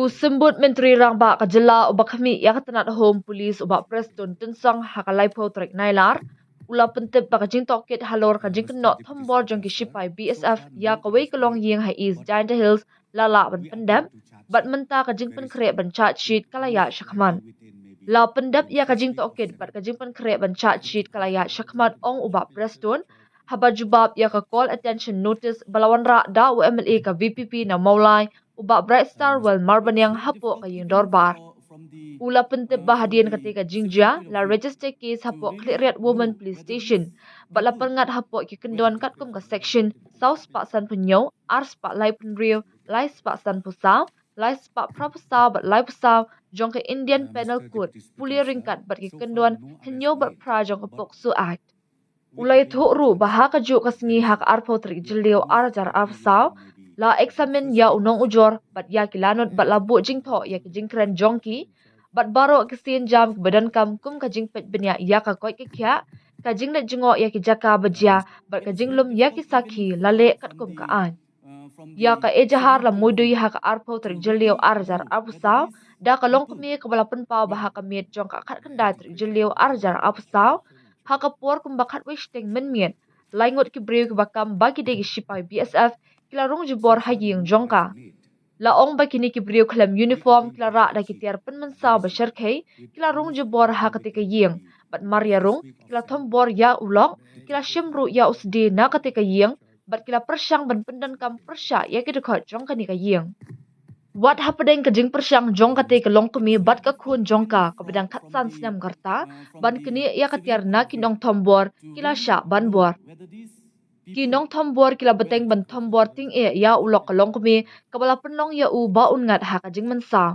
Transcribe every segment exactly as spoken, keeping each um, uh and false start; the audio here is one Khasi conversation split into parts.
U Symbud Myntri Rangbah ka jylla uba khmih ïa ka tnat Home Police u Bah Prestone Tynsong ha ka laiphew tarik Nailar u la pyntip ba ka jingtohkit halor ka jingkynnoh thombor jong ki shipai B S F ïa kawei ka longïing ha East Jaintia Hills la lah ban pyndep, bad mynta ka jingpynkhreh ban charge sheet ka la ïaid shakhmat. La pyndep ïa ka jingtohkit bad ka jingpynkhreh ban charge sheet ka la ïaid shakhmat, ong u Bah Prestone, haba jubab ïa ka call attention notice ba la wanrah da u M L A ka V P P na Mawlai u Bah Brightstarwell Marbaniang hapoh ka ïing dorbar. U la pyntip ba hadien katei ka jingjia la register case hapoh Khliehriat Women Police Station bad la pynngat hapoh ki kyndon katkum ka section saw spah san phew hynñiew, ar spah lai phew hynriew, lai spah san phew saw, lai spah phra phew saw bad lai phew saw jong ka Indian Penal Code, pule ryngkat bad ki kyndon hynñiew bad phra jong ka POCSO Act. U la ïathuh ruh ba ha kajuh ka sngi ha ka arphew tarik Jylliew ar hajar arphew saw la examine ïa u nongujor bad ïa ki lanot bad la buh jingthoh ïa ki jingkren jong ki bad baroh ki sienjam kiba donkam kum ka jingpeit bniah ïa ka koit ka khiah, ka jingleit jngoh ïa ki jaka ba jia bad ka jinglum ïa ki sakhi la leh katkum ka aiñ. Ïa ka ejahar la muidui ha ka arphew tarik Jylliew ar hajar arphew saw da ka longkmie kaba la pynpaw ba ha ka miet jong ka khatkhyndai tarik Jylliew ar hajar arphew saw ha ka por kumba khatwei shiteng mynmiet, lai ngut ki briew kiba kam ba ki dei ki shipai B S F ki la rung jubor ha ïing jong ka. La ong ba kine ki briew khlem uniform ki la rah da ki tiar pynmynsaw ba syrkhei, ki la rung jubor ha katei ka ïing bad mar ïa rung ki la thombor ïa u lok, ki la shim ruh ïa u sdie na katei ka ïing bad ki la pyrshang ban pyndonkam pyrshah ïa ki dkhot jong kane ka ïing. Wat hapdeng ka jingpyrshang jong katei ka longkmie bad ka khun jong ka kaba dang khatsan snem ka rta ban knieh ïa ka tiar na ki nongthombor, ki la shah ban bor. Ki nongthombor ki la bteng ban thombor tyngeh ïa u lok ka longkmie kaba la pynlong ïa u ba un ngat ha ka jingmynsaw.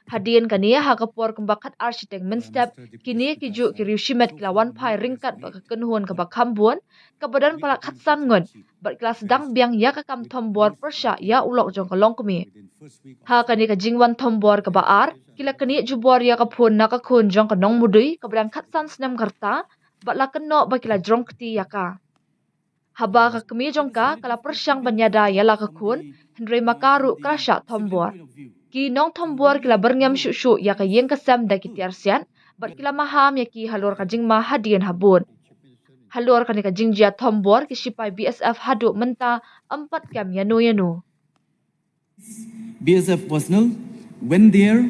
Hadien kane, ha ka por kumba khatar shiteng mynstep, kine ki juh ki riew shimet ki la wan phai ryngkat bad ka kynhun kaba kham bun kaba don palat khatsan ngut bad ki la sdang biang ïa ka kam thombor pyrshah ïa u lok jong ka longkmie. Ha kane ka jingwan thombor kaba ar, ki la knieh jubor ïa ka phone na ka khun jong ka nongmudui kaba dang khatsan snem ka rta bad la kynnoh ba ki la jrong kti ïa ka. Haba ka kmie jong ka ka la pyrshang ban ïada ïa la ka khun, hynrei ma ka ruh ka la shah thombor. Ki nongthombor ki la byrngem shuh shuh ïa ka ïing ka sem da ki tiar siat bad ki la maham ïa ki halor ka jingma hadien habud. Halor kane ka jingjia thombor, ki shipai B S F haduh mynta ym pat kem ïano ïano. B S F personnel went there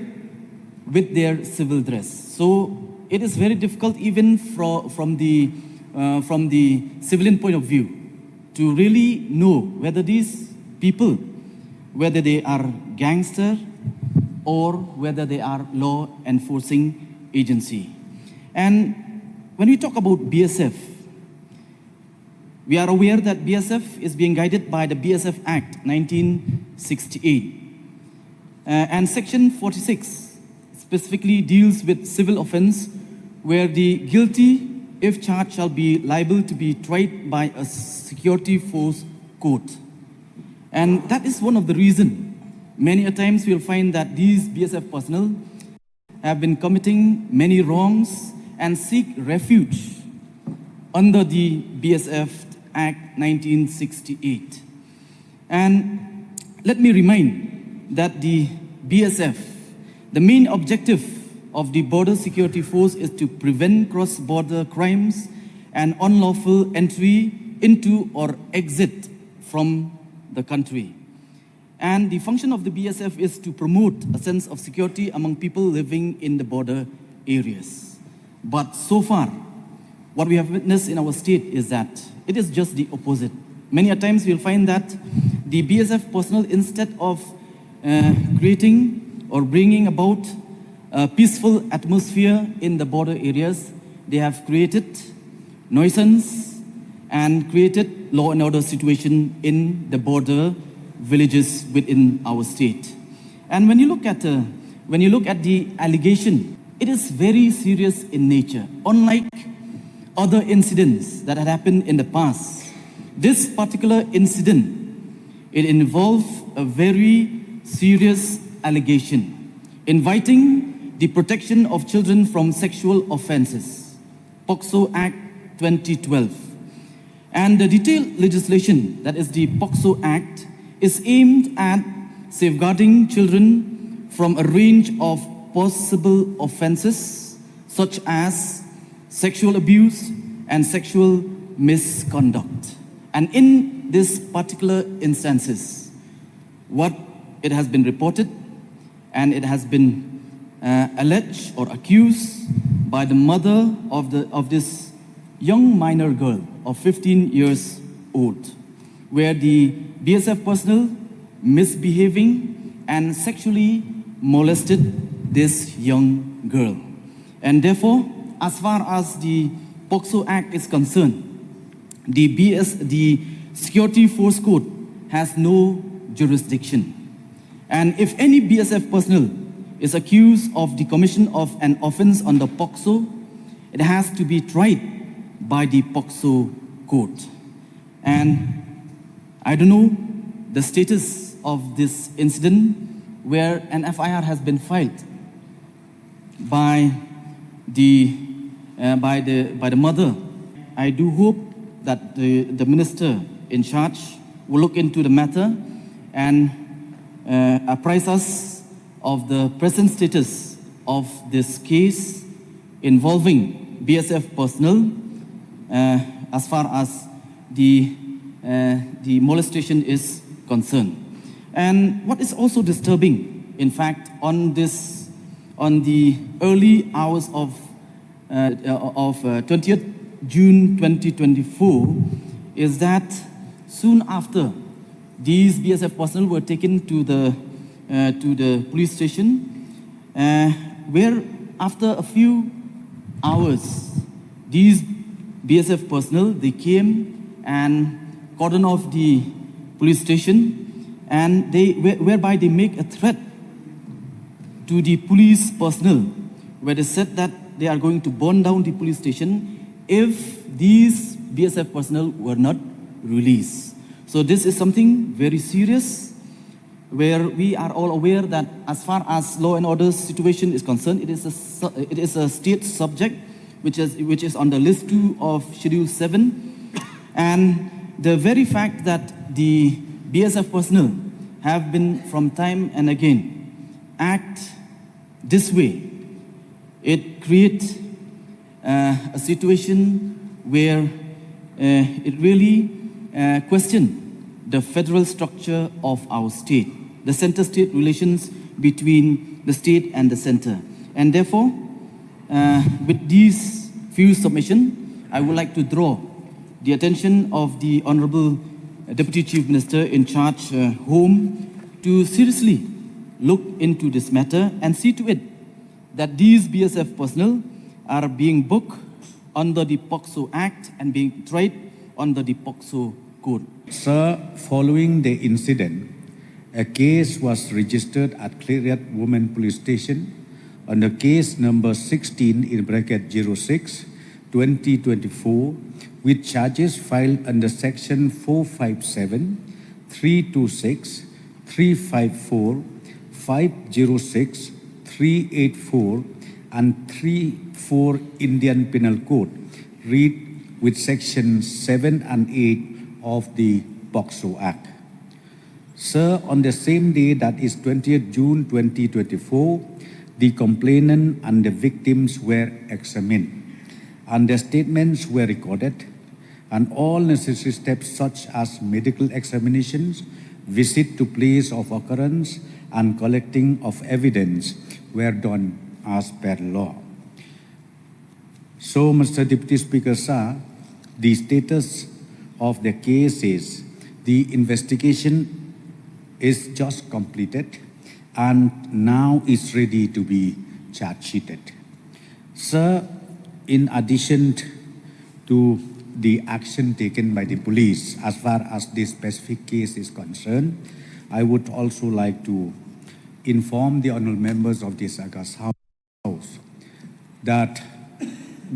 with their civil dress. So it is very difficult even from, from, the, uh, from the civilian point of view to really know whether these people, whether they are gangster or whether they are law enforcing agency. And when we talk about B S F, we are aware that B S F is being guided by the B S F Act nineteen sixty-eight. Uh, and Section forty-six specifically deals with civil offense where the guilty, if charged, shall be liable to be tried by a security force court. And that is one of the reason many a times we'll find that these B S F personnel have been committing many wrongs and seek refuge under the B S F Act nineteen sixty-eight. And let me remind that the B S F, the main objective of the Border Security Force is to prevent cross-border crimes and unlawful entry into or exit from the country. And the function of the B S F is to promote a sense of security among people living in the border areas. But so far, what we have witnessed in our state is that it is just the opposite. Many a times we'll find that the B S F personnel, instead of uh, creating or bringing about a peaceful atmosphere in the border areas, they have created nuisance and created law and order situation in the border villages within our state. And when you look at, uh, when you look at the allegation, it is very serious in nature. Unlike other incidents that had happened in the past, this particular incident, it involved a very serious allegation, inviting the protection of children from sexual offenses, POCSO Act twenty twelve. And the detailed legislation, that is the POCSO Act, is aimed at safeguarding children from a range of possible offenses such as sexual abuse and sexual misconduct. And in this particular instances, what it has been reported and it has been uh, alleged or accused by the mother of the of this young minor girl of fifteen years old, where the B S F personnel misbehaving and sexually molested this young girl. And therefore, as far as the POCSO Act is concerned, the B S, the Security Force Court has no jurisdiction. And if any B S F personnel is accused of the commission of an offense under POCSO, it has to be tried by the POCSO court. And I don't know the status of this incident where an F I R has been filed by the uh, by the by the mother. I do hope that the, the minister in charge will look into the matter and uh, apprise us of the present status of this case involving B S F personnel uh, as far as the uh, the molestation is concerned. And what is also disturbing, in fact, on this on the early hours of uh, uh, of uh, twentieth June twenty twenty-four is that soon after these B S F personnel were taken to the uh, to the police station, uh, where after a few hours, these B S F personnel, they came and cordoned off the police station, and they where- whereby they make a threat to the police personnel, where they said that they are going to burn down the police station if these B S F personnel were not released. So this is something very serious, where we are all aware that as far as law and order situation is concerned, it is a su- it is a state subject which is which is on the list two of Schedule seven, and the very fact that the B S F personnel have been from time and again act this way, it creates uh, a situation where uh, it really uh, question the federal structure of our state, the center-state relations between the state and the center. And therefore, uh, with these few submission, I would like to draw the attention of the Honorable Deputy Chief Minister in charge uh, home to seriously look into this matter and see to it that these B S F personnel are being booked under the POCSO Act and being tried under the POCSO Court. Sir, following the incident, a case was registered at Khliehriat Women Police Station under case number sixteen in bracket zero six twenty twenty-four, with charges filed under section four five seven, three two six, three five four, five zero six, three eight four, and three four Indian Penal Code, read with section seven and eight of the POCSO Act. Sir, on the same day, that is twentieth June twenty twenty-four, the complainant and the victims were examined, and their statements were recorded, and all necessary steps such as medical examinations, visit to place of occurrence, and collecting of evidence were done as per law. So, Mister Deputy Speaker, sir, the status of the case is the investigation is just completed and now is ready to be charge sheeted. Sir, in addition to the action taken by the police as far as this specific case is concerned, I would also like to inform the honorable members of this august House that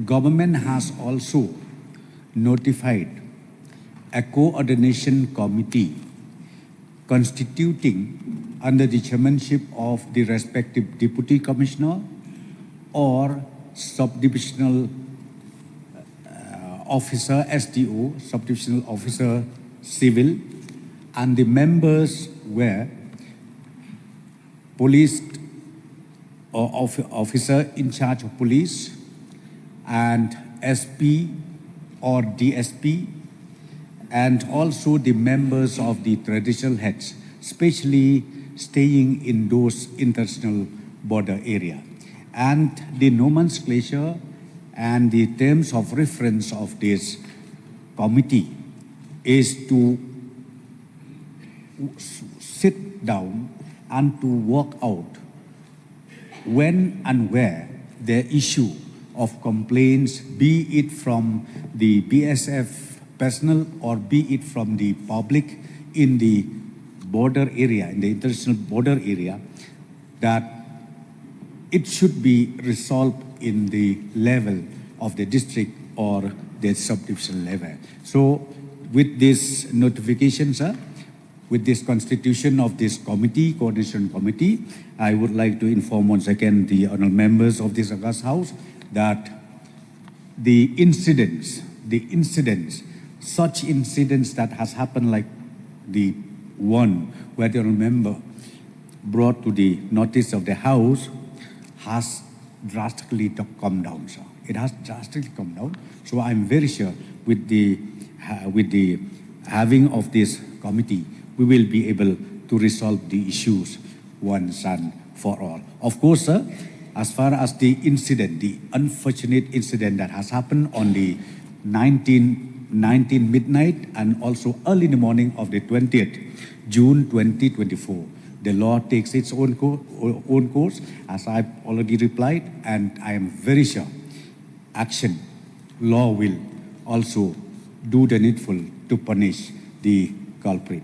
government has also notified a coordination committee constituting under the chairmanship of the respective deputy commissioner or subdivisional uh, officer, S D O, subdivisional officer, civil, and the members were police or of- officer in charge of police and S P or D S P, and also the members of the traditional heads, especially staying in those international border area. And the nomenclature and the terms of reference of this committee is to s- sit down and to work out when and where the issue of complaints, be it from the B S F personnel or be it from the public in the border area, in the international border area, that it should be resolved in the level of the district or the subdivision level. So, with this notification, sir, with this constitution of this committee, coordination committee, I would like to inform once again the honorable members of this august house that the incidents, the incidents, such incidents that has happened, like the one where the honorable member brought to the notice of the house, has drastically do- come down, sir. It has drastically come down. So I'm very sure with the ha- with the having of this committee, we will be able to resolve the issues once and for all. Of course, sir, as far as the incident, the unfortunate incident that has happened on the nineteen, nineteen midnight and also early in the morning of the twentieth June twenty twenty-four, the law takes its own, co- own course, as I've already replied, and I am very sure action, law will also do the needful to punish the culprit.